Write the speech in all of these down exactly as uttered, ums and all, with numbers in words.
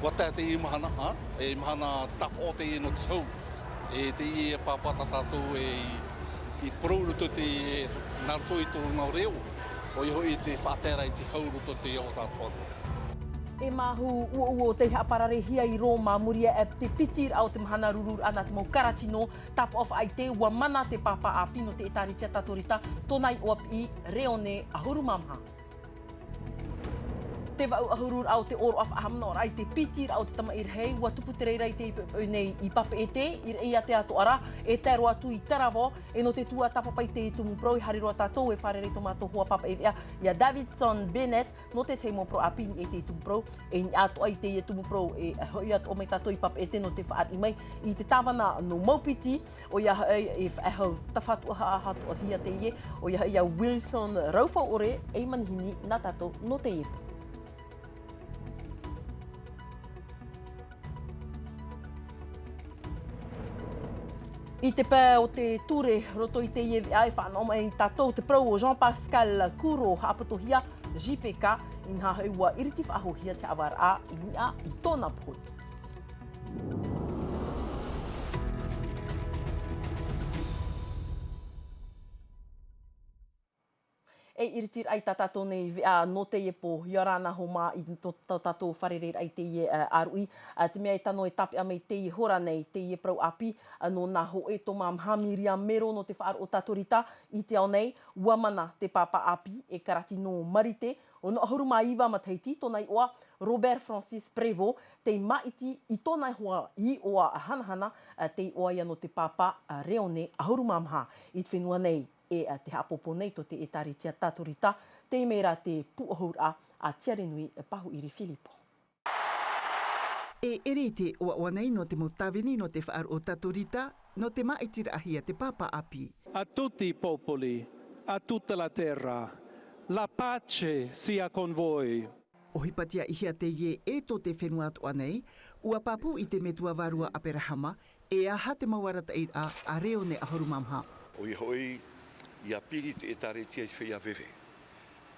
Ua tae teie mahana, ā, e mahana tāpaʻo teie nō te hau. E teie pāpā tā tātou e i, i parau i roto i te, nā roto i tōna reo, ʻoia hoʻi te faʻataeraʻa i te hau i roto i te ao tātou. E māhu uouo tei haʻapararehia i Roma, muri iho i te piti raʻa o te mahana rururaʻa nā te mau karatino, tāpaʻo faʻaʻite, ua mana te pāpā ʻāpī nō te ʻĒtārētia Katorika, tōna iʻoa piʻi, Reone ʻahuru mā maha. Te vaʻu ʻahuru raʻa o te ʻōroʻa faʻahaʻamanaʻoraʻa i te piti raʻa o te tamaʻi rahi, ua tupu te reira i teie poʻipoʻi nei i Papeʻete, i Raʻiātea atoʻa ra, e tae roa atu i Taravao, e nō te tuatāpapa i teie tumu parau, e haere roa tātou e fārerei i tō mātou hoa pāpaʻi veʻa, ia Davidson Bennett, nō te tahi mau parau ʻāpī i teie tumu parau, e i niʻa atoʻa i teie tumu parau, e hoʻi atoʻa mai tātou i Papeʻete nō te faʻariʻi mai i te tāvana nō Maupiti, ʻoia hoʻi e faʻahou tāfatuʻahia atoʻahia teie, ʻoia hoʻi ia Wilson Raufaʻore, ei manihini nā tātou nō teie. I te pae o te ture, roto i teie veʻa e faʻanaho mai tātou te parau o Jean-Pascal Kuro, haʻapotohia J P K, inaha hoʻi ua iriti faʻahouhia te haʻavāraʻa i niʻa i tōna pohe. E iriti raʻa i tā tātou nei veʻa nō teie pō, ʻia ora na Homa i tō, tō tātou fārereiraʻa i teie, ā, ʻāruʻi, ā, te mea e tano e tāpeʻa mai teie hora nei, teie parau ʻāpī, ā, nō nā hōʻē tōmā maha Miriam Mero nō te faʻaroʻo Katorika i te ao nei, ua mana te pāpā ʻāpī e karatino marite, ono ʻahuru mā iva matahiti, tōna iʻoa Robert Francis Prévost, tei māʻiti i tōna hoa iʻoa hanahana, ā, te iʻoa ia nō te pāpā, ā, Reone ʻahuru mā maha i te fenua nei. E, ā, te haʻapōpō nei tō te ʻĒtārētia Katorika, tei mea ra te pūʻohuraʻa a Tiarenui Pahuʻiri Filipo. E ʻere i te ʻoaʻoa nei nō te mau tāvini nō te faʻaroʻo Katorika, nō te māʻitiraʻahia te pāpā ʻāpī. A tutti i popoli, a tutta la terra, la pace sia con voi. ʻOhipa tiaʻihia teie e tō te fenua atoʻa nei, ua pāpū i te Metua Vārua Aperahama, e aha te mau arataʻiraʻa a Reone ʻahuru mā maha. ʻOia hoʻi, ʻia piri te ʻĒtārētia i te feiā veve.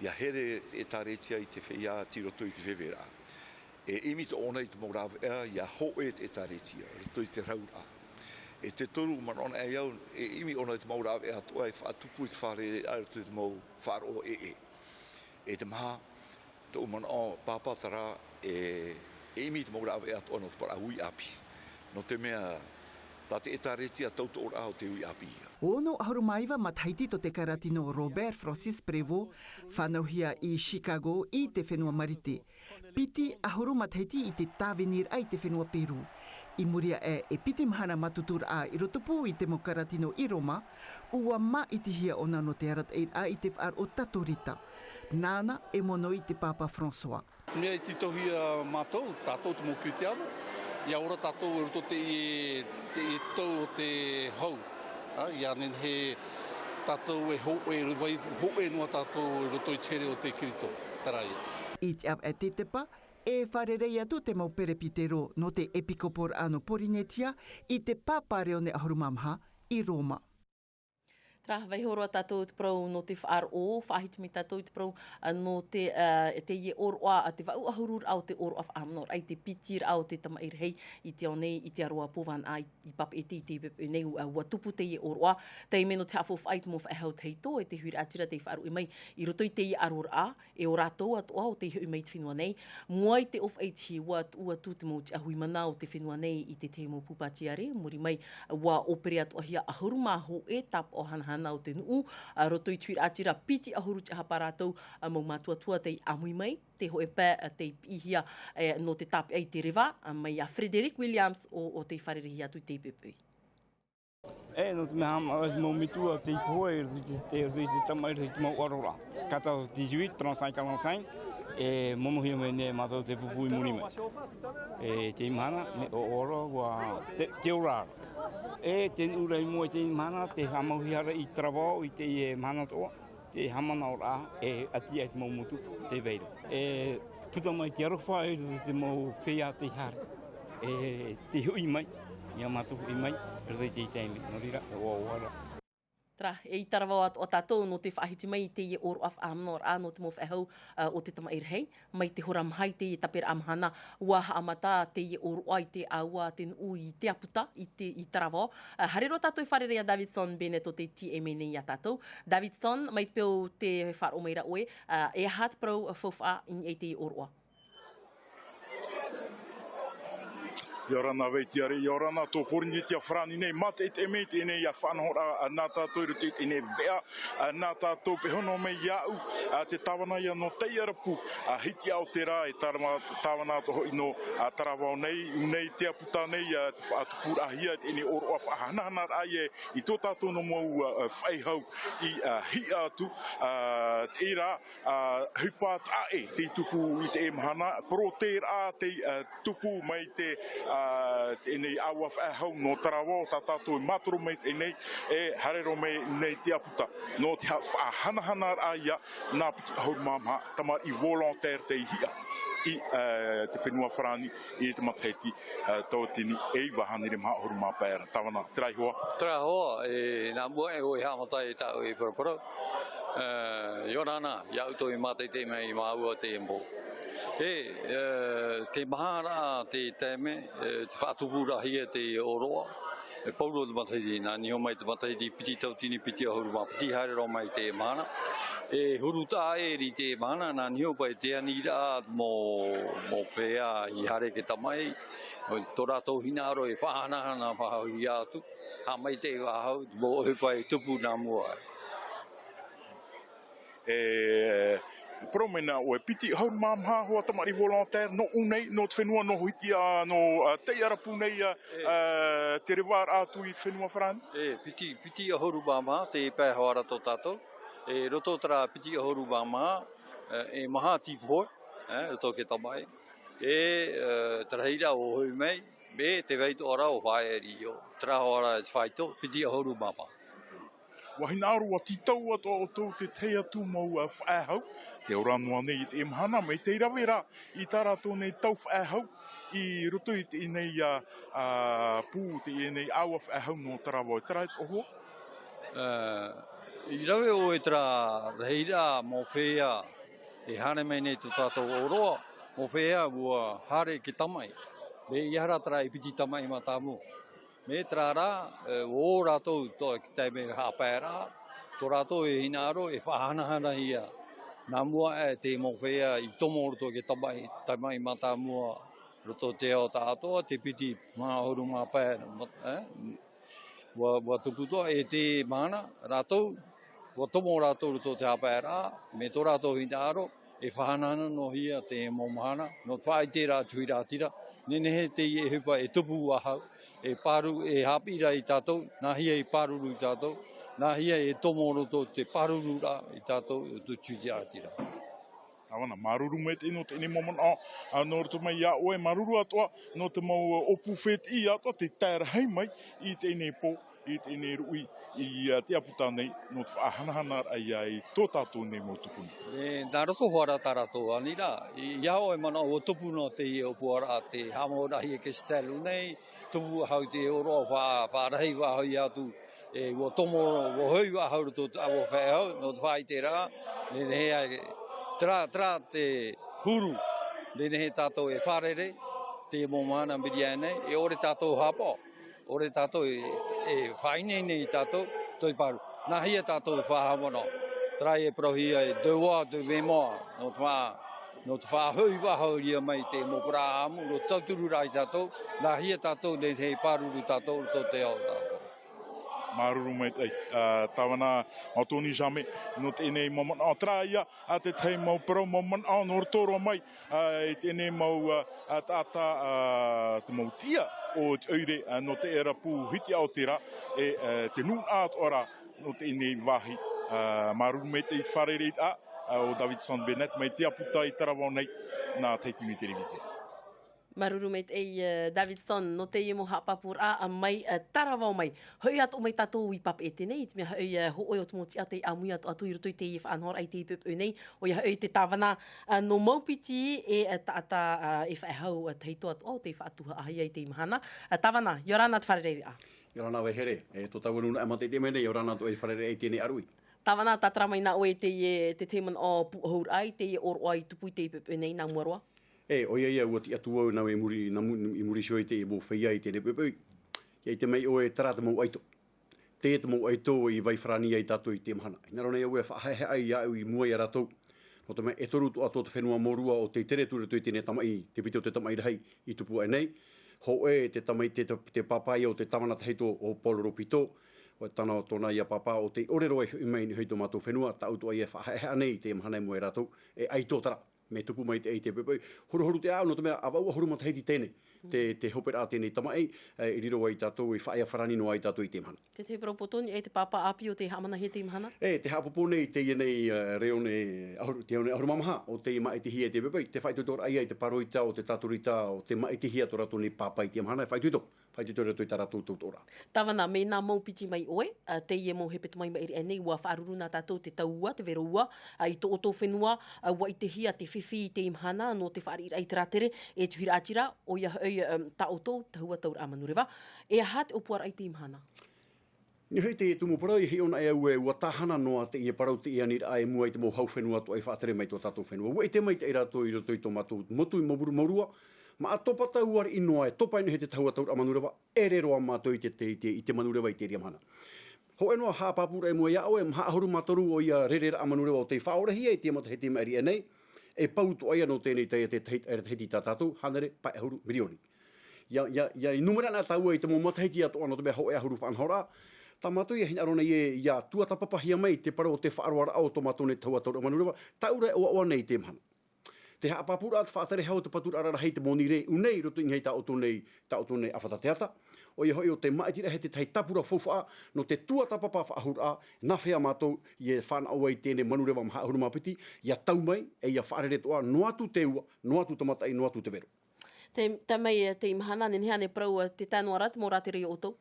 ʻIa here te ʻĒtārētia i te feiā tei roto i te veveraʻa. E ʻimi atoʻa ʻōna i te mau rāveʻa, ʻia hōʻē te ʻĒtārētia, roto i te rauraʻa. E te toru, manaʻo anaʻe au, e ʻimi ʻōna i te mau rāveʻa atoʻa e faʻatupu i te fārereiraʻa, roto i te mau faʻaroʻo ʻē. E te maha, tōʻu manaʻo, pāpā, terā, e, e ʻimi i te mau rāveʻa atoʻa nō te parau ui ʻāpī. Nō te mea, tā te ʻĒtārētia tautooraʻa o te ui ʻāpī ia. Ono ʻahuru mā iva matahiti tō te karatino Robert Francis Prévost, fānauhia i Chicago, i te fenua Marite. Piti ʻahuru matahiti i te tāviniraʻa i te fenua Peru. I muri aʻe e piti mahana mātuturaʻa i roto pū i te mau karatino i Roma, ua māʻitihia ʻōna nō te arataʻiraʻa i te faʻaroʻo Katorika. Nāna e mono i te pāpā François. Mea i tītauhia mātou, tātou te mau Kiritiano, ʻia ora tātou i roto i teie, teie tau o te hau. Ā, ʻia nehenehe tātou e hōʻē, vai hōʻē noa tātou i roto i te here o te Kirito, terā ia. I te ʻāvaʻe tetepa, e fārerei atu te mau perepitero nō te ʻepikōporaʻa nō Porinetia i te pāpā Reone ʻahuru mā maha i Roma. Terā, vaiiho roa tātou i te parau nō te faʻaroʻo, faʻahiti mai tātou i te parau, ā, nō te, ā, teie ʻōroʻa, ā, te vaʻu ʻahuru raʻa o te ʻōroʻa faʻahaʻamanaʻoraʻa i te piti raʻa o te tamaʻi rahi i te ao nei, i te aroā pōvanaʻa i, i Papeʻete i teie poʻipoʻi nei, ā, ua tupu teie ʻōroʻa, taime nō te haʻafaufaʻa i te mau faʻehau tahito, e te huiraʻatira tei faʻaruʻe mai i roto i teie aroraʻa, e ʻo rātou atoʻa ʻo tei hoʻi mai i te fenua nei. Mua i te ʻōfaʻi i te hiʻoraʻa, tuʻu atu te mau tiʻahuimana o te fenua nei i te tahi mau pū pātiare, muri mai, ua ʻōpere atoʻahia ʻahuru mā hōʻē tāpaʻo hanahana o te nuʻu, ā, roto i te huiraʻatira piti ʻahuru tiʻahapa rātou, ā, mau mātuatua tei ʻāmui mai, te hōʻē pae, ā, tei piʻihia, ē, nō te tāpeʻa i te reva, ā, mai iā Frederick Williams ʻo, ʻo tei fārereihia atu i teie poʻipoʻi. E, nō te mea haʻamanaʻo te mau metua tei pohe i roto i te, i roto i te tamaʻi, i roto i te mau ʻaroraʻa. Quatorze, dix-huit, trente-cinq, quarante-cinq, e monohia mai nei mātou te pupu i muri mai. E, teie mahana, mea ʻoaʻoa roa, ua te, te ora ra. E, te nuʻu ra i mua i teie mahana, te haʻamauhia ra i Taravao, i teie mahana atoʻa. Te haʻamanaʻoraʻa e ʻati ai te mau motu, tē vai ra. E puta mai te aroha i roto i te mau feiā tei haere. E tē hoʻi mai, ia mātou hoʻi mai, i roto i teie taime. Nō reira, e ʻoaʻoa ra. Ra, e i Taravao atoʻa tātou nō te faʻahiti mai i teie ʻōroʻa faʻahaʻamanaʻoraʻa nō te mau faʻehau, ā, o te tamaʻi rahi, mai te hora maha i teie taperaʻa mahana, ʻua haʻamata teie ʻōroʻa i te ʻāua a te nuʻu i Te Aputa, i te, i Taravao. Ā, haere roa tātou i fārerei ia Davidson Bennett o te T M A nei ia tātou. Davidson, mai te peu tē faʻaroʻo mai ra ʻoe, ā, e aha te parau faufaʻa i niʻa i teie ʻōroʻa? ʻIa ora na Vaitia Rē, ʻia ora na tō Pōrīnetia Farāni nei, mātaʻitaʻi mai teie nei faʻanahoraʻa nā tātou i roto i teie veʻa, ā, nā tātou pēhea noa mai iāʻu, ā, te tāvana ïa nō Taiʻarapu, ā, Hitiaʻōtera, e tāvana, tāvana atoʻa hoʻi nō, ā, Taravao nei, ʻū nei Te Aputa nei, ā, te faʻatupuraʻahia teie ʻōroʻa faʻahanahanaraʻa ïa i tō tātou noa mau, ā, faʻehau i, ā, hiʻa atu, ā, teie rā, ā, ʻohipa taʻa ʻē tei tupu i teie mahana, porotēraʻa tei, ā, tupu mai te, ā, teie nei ʻāua faʻehau nō Taravao, tā tātou e mātaro mai teie nei, e haere roa mai nei Te Aputa. Nō te ha-, faʻahanahanaraʻa ïa nā piti ʻahuru mā maha tamariʻi volontaire tei hiʻa i, ā, te fenua Farāni i te matahiti, ā, tauatini e iva hānere maha ʻahuru mā pae ra. Tāvana, terā iho ā. Terā iho ā, e, nā mua e ʻoe e haʻamata i tāʻu e paraparau. Ā, ʻia ora na, iāʻu tō i mātaʻitaʻi mai i māua te embo. E, ā, te maharaʻa, te taime, ā, te faʻatupuraʻahia te ʻōroʻa. E pauroa te matahiti, nā niho mai te matahiti piti tauatini piti ʻahuru mā piti haere roa mai te mahana. E huru taʻa ʻē i te mahana, nā niho paʻi te aniraʻa mō, mō feiā i haere i te tamaʻi. Tō rātou hinaʻaro e faʻahanahana faʻahou atu. Haʻamaitaʻi faʻahou, mō ʻohipa e tupu nā mua. E, parau mai na ʻoe, piti ʻahuru mā maha hoʻi tamariʻi volontaire nō ʻū nei, nō te fenua nō Hitiaʻōtera, nō, ā, Taiʻarapu nei, ā, ā, te revaraʻa atu i te fenua Farāni? E, piti, piti ʻahuru mā maha, te pae hoʻi ra tō tātou. E, roto terā piti ʻahuru mā maha, e, e maha tīpohe, e, roto i te tamaʻi. E, ā, te rahiraʻa ʻua hoʻi mai, e te vai atoʻa ra ʻua fāriʻi, terā hoʻi ra te faito, piti ʻahuru mā maha. ʻUa hinaʻaro, ʻua tītau atoʻa ʻoutou i te tahi atu mau, ā, faʻehau, tē ora noa nei i teie mahana, mai tei rave ra i tā rātou nei tau faʻehau i roto i teie nei, ā, ā, pū, teie nei ʻāua faʻehau nō Taravao, terā atoʻa hoʻi. Ā, i rave ʻoe terā rahiraʻa mō feiā e haere mai nei tō tātou ʻōroʻa, mō feiā ʻua haere i te tamaʻi. E, ʻeiaha rā terā e piti tamaʻi mātāmua. Mai terā rā, e, ʻo rātou tō te taime haʻapaeraʻa, tō rātou e hinaʻaro e faʻahanahanahia. Nā mua aʻe te mau feiā i tomo roto i te tamaʻi, tamaʻi mātāmua, roto i te ao tāʻatoʻa, te piti maha ʻahuru mā pae, ma-, e, ʻua, ʻua tupu atoʻa, e te mahana, rātou, ʻua tomo rātou roto i te haʻapaeraʻa, mai tō rātou hinaʻaro, e faʻahanahana noa hia te mau mahana, nō te faʻaʻiteraʻa tuhiratira, nehenehe teie ʻohipa e tupu faʻahou, e pāruru, e haʻapiʻi ra ia tātou, nā hea e pāruru ia tātou, nā hea e tomo roto i te pārururaʻa ia tātou, te tuhiratira. Tāvana, māuruuru maitaʻi nō teie nei mau manaʻo, ā, nō roto mai iā ʻoe, māuruuru atoʻa nō te mau ʻōpū fētiʻi atoʻa tei tae rahi mai i teie nei pō, i teie nei ruʻi, i, ā, Te Aputa nei, nō te faʻahanahanaraʻa ia i tō tātou nei mau tupuna. E, nā roto hoʻi ra tā rātou aniraʻa, i, iā ʻoe manaʻo ʻua tupu noa teie ʻōpuaraʻa, te haʻamauraʻahia e Castello nei, tupu faʻahou te ʻōroʻa, fa-, faʻarahi faʻahou atu, e, ʻua tomo, ʻua hoʻi faʻahou roto i te ʻāua faʻehau, nō te faʻaʻiteraʻa, nehenehe ā, terā, terā te huru, nehenehe tātou e fārerei, te mau mahana i muri aʻe nei, e ʻore tātou haʻapaʻo, ʻore tātou e, e faʻaineine ia tātou, toe pāruru. Nā hea tātou e faʻahaʻamanaʻo, terā e parauhia e devoir de mémoire, nō te fa-, nō te faʻahoʻi faʻahou mai te mau parau ʻāʻamu, nō te tautururaʻa ia tātou, nā hea tātou nehenehe e pāruru tātou, roto i te ao tātou. Māuruuru maitaʻi, ā, Tāvana Anthony Jamais, nō teie nei mau manaʻo, terā ïa, ā, te tahi mau parau, mau manaʻo, nō roto roa mai, ā, i teie nei mau, ā, ā, taʻata, ā, te mau tiʻa o te ʻoire, ā, nō Taiʻarapu Hitiaʻōtera, e, ā, te nūnaʻa atoʻa ra, nō teie nei vāhi, ā, māuruuru maitaʻi i te fārereiraʻa, ā, o Davidson Bennett mai Te Aputa i Taravao nei, nā Tahiti Télévision. Māuruuru maitaʻi, ā, Davidson, nō teie mau haʻapāpūraʻa, ā, mai, ā, Taravao mai. Hoʻi atoʻa mai tātou i Papeʻete nei, i te mea hoʻi, ā, hōʻē o te mau tiʻa tei ʻāmui atoʻa atu i roto i teie faʻanahoraʻa i teie poʻipoʻi nei, ʻoia hoʻi te tāvana, ā, nō Maupiti, e, ā, taʻata, ā, e faʻehau, ā, tahito atoʻa o tei faʻatuhaʻahia i teie mahana. Ā, tāvana, ʻia ora na te fārereiraʻa. ʻIa ora na vaihere, e tō tāua nūnaʻa e mātaʻitaʻi mai nei, ʻia ora na atu i te fārerei i teie nei ʻāruʻi. Tāvana, tātara mai nā ʻoe i teie, te tahi manaʻo pūʻohu raʻa i teie ʻōroʻa i tupu i te poʻipoʻi nei nā mua roa. E, ʻoia ia, ʻua tiʻa atu vau nā, i muri, nā mu-, i muri iho i teie mau feiā i teie nei poʻipoʻi. ʻIa ʻite mai ʻoe, terā te mau ʻaito. Teie te mau ʻaito i vai farāni ai tātou i teie mahana. Hinaʻaro nei au e faʻahaʻehaʻa iāʻu i mua ia rātou. Nō te mea e toru atoʻa tō te fenua Mōrua ʻo tei tere atu i roto i teie nei tamaʻi, te piti o te tamaʻi rahi i tupu aʻe nei. Hōʻē te tamaʻi, te, te, te pāpā ia o te tāvana tahito ʻo Paul Ropito. ʻO tāna, tōna ia pāpā ʻo tei ʻore roa i hoʻi mai i niʻa i tō mātou fenua, taʻu atoʻa ia e faʻahaʻehaʻa nei i teie mahana i mua ia rātou. E ʻaito terā, mea tupu mai te, i te poʻipoʻi. Horuhoru te ʻāʻau, nō te mea ʻavaʻu ʻahuru matahiti teie nei. Te, te hoperaʻa teie nei tamaʻi, e, i riro ai tātou, i faʻaea farāni noa ai tātou i teie mahana. Te tahi parau poto, e te pāpā ʻāpī o tei haʻamanahi i teie mahana? E, te haʻapōpō nei, teie nei, e, reone ʻahuru, te reone ʻahuru mā maha, ʻo tei māʻitihia i te poʻipoʻi, te faʻaitoitoraʻa ia i te pāroita, ʻo te tātorita, ʻo te māʻitihia tō rātou nei pāpā i teie mahana, e faʻaitoito, faʻaitoito i roto i tā rātou tautooraʻa. Tāvana, mea nā mau piti mai ʻoe, a, teie mau hepetoma i maʻiri aʻe nei, ʻua faʻaruru nā tātou te tau ua, te vero ua, a, i tō ʻoutou fenua, a, ʻua ʻitehia te fifi i teie mahana, nō te fāriʻiraʻa i te rātere, e tuhi raʻatira, ʻoia hoʻi, em, tā ʻoutou, Tahua Tauraʻa Manureva. E aha te ʻōpuaraʻa i teie mahana? Nō te tumu parau, e hiʻo ana au e ʻua tāhana noa teie parau, teie aniraʻa i mua i te mau hau fenua atoʻa i faʻatere mai tō tātou fenua. ʻUa ʻite mai teie rātou i roto i tō mātou motu i Mōrua, Mōrua, mā ʻatopa tau ariʻi noa e topa i niʻa i te Tahua Tauraʻa Manureva, e ʻere roa mātou i te, te, te, i te manureva i teie mahana. Hōʻē noa haʻapāpūraʻa i mua iā ʻoe, maha ʻahuru mā toru ʻoia rereraʻa manureva ʻo tei faʻaorehia i te matahiti i maʻiri aʻe nei, e pau atoʻa ia nō teie nei taiete, te tahiti, e tahiti tā tātou, hānere pae ʻahuru mirioni. ʻIa, ʻia, ʻia, i numera ana tāua i te mau matahiti atoʻa nō te mea hōʻē ʻahuru faʻanahoraʻa, tā mātou ia hinaʻaro nei e, ʻia tuatāpapahia mai te parau o te faʻaroaraʻa o tō mātou nei Tahua Tauraʻa Manureva, taʻu ra e ʻoaʻoa nei i teie mahana. Te haʻapāpūraʻa, te faʻatere hau, te paturaʻa rarahi, te mōnirē, ʻu nei, i roto i niʻa i tā ʻoutou nei, tā ʻoutou nei ʻāfata teata. ʻOia hoʻi, ʻo te māʻitiraʻa e te tahi tāpura faufaʻa, nō te tuatāpapa faʻahou raʻa, nāfea mātou, e fānaʻo ai teie nei manureva maha ʻahuru mā piti, ʻia tau mai, e ʻia faʻarere atoʻa, noa atu te ua, noa atu te mataʻi, noa atu te vero. Te, te mai, e, teie mahana, nehenehe ānei parau, e, te tae noa ra te mau rātere ia ʻoutou?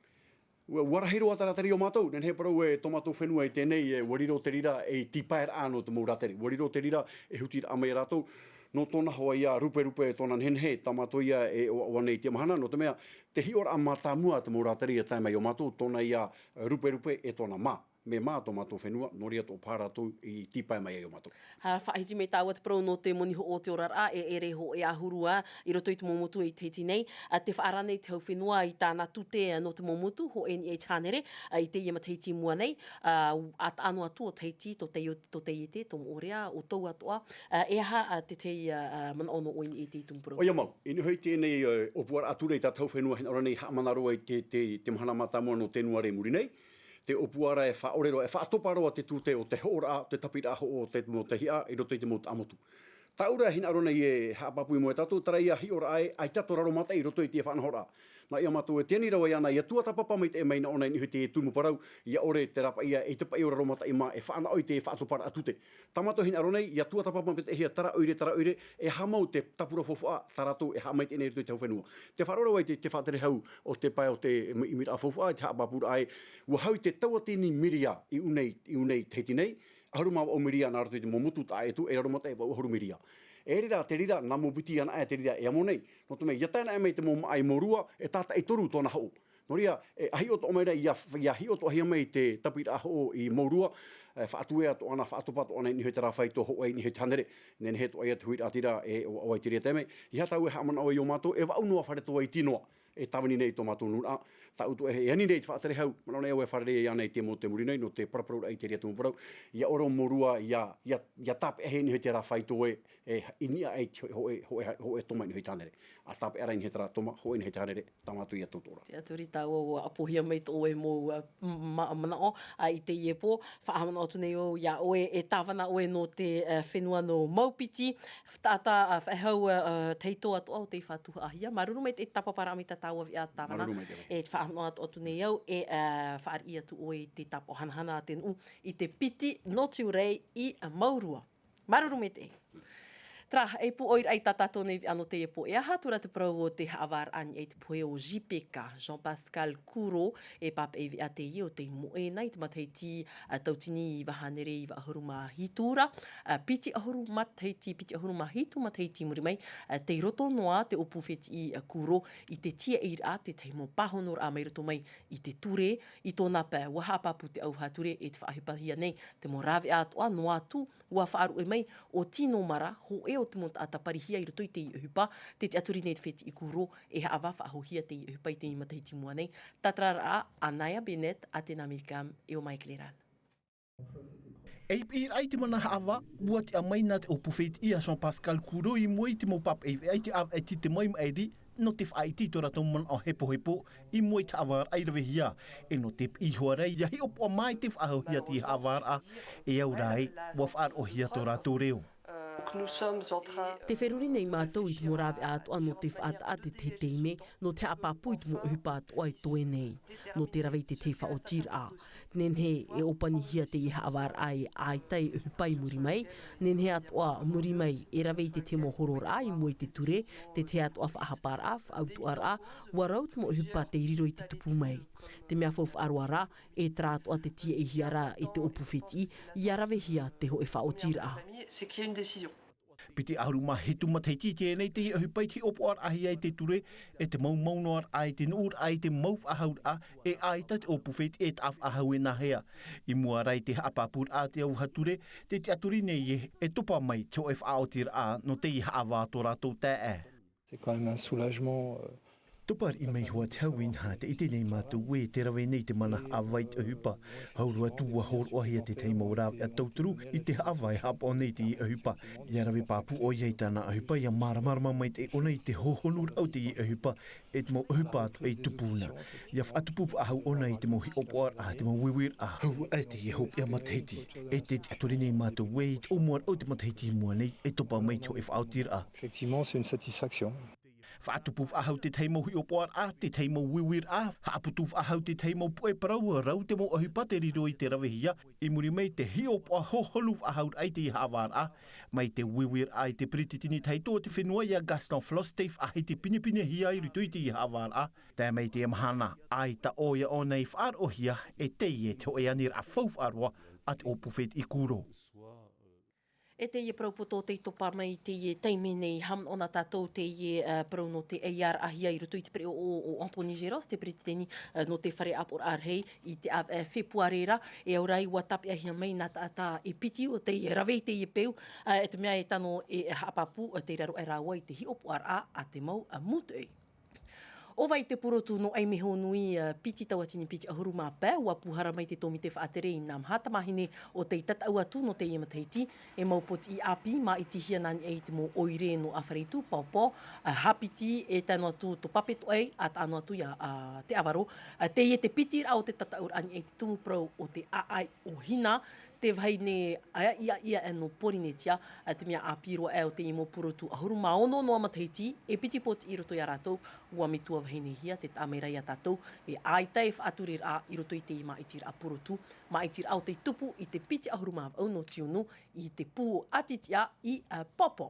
ʻUa, ʻua rahi roa te rātere ia mātou, nehenehe parau e tō mātou fenua i teie nei, e, ʻua riro te reira ei tīpaeraʻa nō te mau rātere. ʻUa riro te reira e hutiraʻa mai ia rātou, nō tōna hoa ia ruperupe tōna nehenehe, tā mātou ia e ʻoaʻoa nei i teie mahana, nō te mea, te hiʻoraʻa mātāmua te mau rātere ia tae mai ia mātou, tōna ia ruperupe e tōna mā. Mea mā tō mātou fenua, nō reira atoʻa paha rātou i tīpae mai ai ia mātou. Ā, faʻahiti mai tāua te parau nō te moni hoʻo o te oraraʻa, e ʻere hōʻē ʻahuru ā, i roto i te mau motu i Tahiti nei, ā, tē faʻaara nei te hau fenua i tāna tute, ā, nō te mau motu, hōʻē i niʻa i te hānere, ā, i teie matahiti i mua nei, ā, ʻa taʻa noa atu ʻo Tahiti, tō tei, tō taiete, tō moʻorea, ʻo tō atoʻa, ā, e aha, ā, te tahi, ā, ā, manaʻo nō ʻoe i niʻa i te tumu parau? ʻOia mau, i niʻa i teie nei, ā, ʻōpuaraʻa ture tā te hau fenua hinaʻaro nei haʻamana roa i te, te, te mahana mātāmua nō Tenuare i muri nei, te ʻōpuaraʻa e faʻaʻore roa, e faʻatopa roa te tute o te hoʻoraʻa, te tapiraʻa hoʻo, te mau tahiʻa, i roto i te mau taʻamotu. Taʻu ra e hinaʻaro nei e haʻapāpū i mua ia tātou, terā ia hiʻoraʻa ē, ʻaita tō raro mataʻi i roto i te faʻanahoraʻa. Nā ia mātou e tē ani roa iāna, ʻia tuatāpapa maitaʻi mai nā ʻōna i niʻa i te tumu parau, ʻia ʻore te rāpaʻi ē, ʻeita paʻi ʻo raro mataʻi mā, e fānaʻo i te faʻatopa raʻa tute. Tā mātou hinaʻaro nei, ʻia tuatāpapa maitaʻihia terā ʻoire, terā ʻoire, e haʻamau te tāpura faufaʻa, tā rātou e haʻamaitaʻi nei i roto i te hau fenua. Tē faʻaroʻo ra vau i te, te faʻatere hau o te pae o te ʻimi-, ʻimiraʻa faufaʻa, te haʻapāpūraʻa ē, ʻua hau i te tauatini miria i ʻū nei, i ʻū nei Tahiti nei, ʻahuru mā vaʻu miria nā roto i te mau motu taʻa ʻē atu, e raro mataʻi vaʻu ʻahuru miria. E reira, te reira, nā mau piti anaʻe te reira e amo nei. Nō te mea, ʻia tae anaʻe mai te mau māʻa i Mōrua, e tātaʻi toru tōna hoʻo. Nō reira, e, ʻa hiʻo atoʻa mai ra, ʻia, ʻia hiʻo atoʻahia mai te tapiraʻa hoʻo i Mōrua, e, faʻatuea atoʻa na, faʻatopa atoʻa na i niʻa i te rāfaito, hōʻē i niʻa i te hānere, nehenehe atoʻa ia te huiraʻatira e ʻoaʻoa i te reira taime. ʻEiaha tāua e haʻamanaʻo ai ia mātou, e vaʻu noa fare atoʻa i tīnoa, e tāvini nei tō mātou nūnaʻa, taʻu atoʻa e, e ani nei te faʻatere hau, manaʻo nei au e fārerei iāna i te mau tau i muri nei, nō te paraparauraʻa i te reira tumu parau, ʻia ʻore Mōrua, ʻia, ʻia, ʻia tāpeʻahia i niʻa i te rāfaito ē, e, i niʻa ai te hō-, hōʻē, hōʻē, hōʻē toma i niʻa i te hānere. ʻA tāpeʻa ra i niʻa i terā toma, hōʻē i niʻa i te hānere, tā mātou ia tauturu ra. Te ʻaturi tāua ʻua ʻapohia mai tō ʻoe mau, ā, ma-, manaʻo, ā, i teie pō, faʻahaʻamanaʻo atu nei au iā ʻoe, e tāvana ʻoe nō te, ā, fenua nō Maupiti, taʻata, ā, faʻehau, ā, ā, tahito atoʻa ʻo tei faʻatuhaʻahia. Māuruuru maitaʻi te tāpaparaʻa mai tā tāua veʻa tāvana. Māuruuru maitaʻi. E faʻahaʻamanaʻo atu nei au, e, ā, faʻariʻi atu ʻoe i te tāpaʻo hanahana a te nuʻu i te piti nō Tiurai i Mōrua. Māuruuru maitaʻi. Terā, e pūʻoiraʻa i tā tātou nei veʻa nō teie pō, e aha atu ra te parau o te haʻavāraʻa i niʻa i te pohe o J P K, Jean-Pascal Couraud, e pāpaʻi veʻa teie o tei moʻe na i te matahiti, ā, tauatini iva hānere iva ʻahuru mā hitu ra, ā, piti ʻahuru matahiti, piti ʻahuru mā hitu matahiti i muri mai, ā, tei roto noa te ʻōpū fētiʻi, ā, Couraud i te tiaʻiraʻa, te tahi mau pāhonoraʻa mai roto mai i te ture, i tōna pae, ʻua haʻapāpū te ʻauvaha ture e te faʻaʻohipahia nei te mau rāveʻa atoʻa, noa atu, ʻua faʻaruʻe mai ʻo Tino Mara, hōʻē o te mau taʻata parihia i roto i teie ʻohipa, tē tiʻaturi nei te fētiʻi Couraud e haʻavā faʻahouhia teie ʻohipa i teie matahiti i mua nei. Tātararaʻa a Naya Bennett, Athéna Milcam, e ʻo Mike Leral. E piʻiraʻa i te mana haʻavā, ʻua tiʻa mai nā te ʻōpū fētiʻi a Jean-Pascal Couraud i mua i te mau pāpaʻi veʻa i te ʻāvaʻe tite mai maʻiri, nō te faʻaʻite i tō rātou manaʻo hepohepo i mua i te haʻavāraʻa i ravehia, e nō te piʻi iho ā ra ʻia hiʻopoʻa mai te faʻahouhia teie haʻavāraʻa, e au rā ē, ʻua faʻaroʻohia tō rātou reo. Tē feruri nei mātou i te mau rāveʻa atoʻa nō te faʻataʻa te tahi taime, nō te haʻapāpū i te mau ʻohipa atoʻa e toe nei, nō te rave i te tahi faʻaotiraʻa. Nehenehe e ʻōpanihia teie haʻavāraʻa e ʻaita e ʻohipa i muri mai, nehenehe atoʻa muri mai e rave i te tahi mau hororaʻa i mua i te ture, te tahi atoʻa faʻahaparaʻa, faʻautuʻaraʻa, ʻua rau te mau ʻohipa tei riro i te tupu mai. Te mea faufaʻa roa rā, e terā atoʻa te tiaʻihia ra e te ʻōpū fētiʻi, ʻia ravehia te hōʻē faʻaotiraʻa. Piti ʻahuru mā hitu matahiti i teie nei teie ʻohipa i te hiʻopoʻaraʻahia i te ture, e te maumau noa raʻa i te nuʻuraʻa i te mau faʻahauraʻa, e ʻaita te ʻōpū fētiʻi e taʻa faʻahou e nāhea. I mua ra i te haʻapāpūraʻa a te ʻauvaha ture, tē tiʻaturi nei ē, e topa mai te hōʻē faʻaotiraʻa nō teie haʻavā tō rātou taeaʻe. C'est quand même un soulagement, euh, Topa riʻi mai hoʻi te hau inaha, tē ʻite nei mātou ē tē rave nei te mana haʻavā i te ʻohipa. Hau roa atu ʻua hōroʻahia te tahi mau rāveʻa tauturu i te haʻavā e haʻapaʻo nei i teie ʻohipa. ʻIa rave pāpū ʻoia i tāna ʻohipa, ʻia māramarama maitaʻi ʻōna i te hohonuraʻa o teie ʻohipa, e te mau ʻohipa atoʻa e tupu na. ʻIa faʻatupu faʻahou ʻōna i te mau hiʻopoʻaraʻa, te mau uiuiraʻa. Hau aʻe teie hopeʻa matahiti. E tē tiʻaturi nei mātou ē i te ʻōmuaraʻa o te matahiti i mua nei, e topa mai te hōʻē faʻaotiraʻa. Effectivement, c'est une satisfaction. Faʻatupu faʻahou te tahi mau hiʻopoʻaraʻa, te tahi mau uiuiraʻa, haʻaputu faʻahou te tahi mau puʻe parau, rau te mau ʻohipa tei riro i te ravehia, i muri mai te hiʻopoʻa hohonu faʻahou raʻa i teie haʻavāraʻa, mai te uiuiraʻa i te peretiteni tahito o te fenua ia Gaston Flosse tei faʻahiti pinepinehia i roto i teie haʻavāraʻa, tae mai i teie mahana, ʻaita ʻoia ʻōna i faʻaroʻohia, e teie te hōʻē aniraʻa faufaʻa roa a te ʻōpū fētiʻi Couraud. E teie parau poto tei topa mai i teie taime nei, haʻamanaʻo na tātou teie, ā, parau nō te ʻaiāraʻahia i roto i te pereʻoʻo o Anthony Géros, te peretiteni, ā, nō te fare ʻāpoʻoraʻa rahi i te ʻāvaʻe Fepuare ra, e au rā ē ʻua tāpeʻahia mai nā taʻata e piti o tei rave i teie peu, ā, e te mea e tano e haʻapāpū, ā, tei raro aʻe rāua i te hiʻopoʻaraʻa a te mau, ā, mūtoʻi. ʻO vai te purotu nō ʻAimehonui, ā, piti tauatini piti ʻahuru mā pae, ʻua pūhara mai te tōmite faʻatere i nā maha tamāhine o tei tataʻu atu nō teie matahiti, e mau pōtiʻi ʻāpī māʻitihia nā niʻa i te mau ʻoire nō ʻĀfare i Tū, paopao, ā, hāpiti, e tae noa atu tō Papetoʻe, ʻa tae noa atu ia, ā, Te ʻAvaro, ā, teie te piti raʻa o te tataʻuraʻa i niʻa i te tumu parau o te ʻāʻai o Hina, te vahine ʻāiʻa ïa nō Pōrīnetia, ā, te mea ʻāpī roa aʻe o teie mau purotu ʻahuru mā ono noa matahiti, e piti pōtiʻi i roto ia rātou, ʻua metua vahinehia, tē taʻa mai ra ia tātou, e ʻaita e faʻatureraʻa i roto i teie māʻitiraʻa purotu, māʻitiraʻa o tei tupu i te piti ʻahuru mā vaʻu nō tiunu i te pū ʻātiʻa i, ā, Paopao.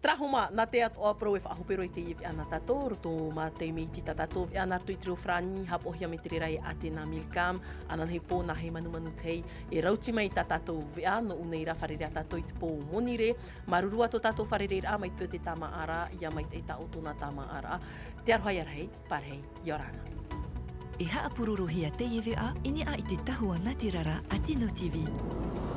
Terā hoʻi, nā te atoʻa parau e faʻahope roa i teie veʻa nā tātou, roto mā taime iti tā tātou veʻa nā roto i te reo farāni, haʻapaʻohia mai te reira e Athéna Milcam, ananahi pō nā hei manumanu tahi, e rauti mai tā tātou veʻa, nō ʻō nei rā fārerei ā tātou i te pō o Monirē, māuruuru ā tō tātou fārereiraʻa mai te peu tē tāmāʻa ra, ʻia maitaʻi tā ʻoutou nā tāmāʻaraʻa, te aroha ïa rahi, pārahi, ʻia ora na. E haʻapurorohia teie veʻa i niʻa i te tahua natirara a Tino T V.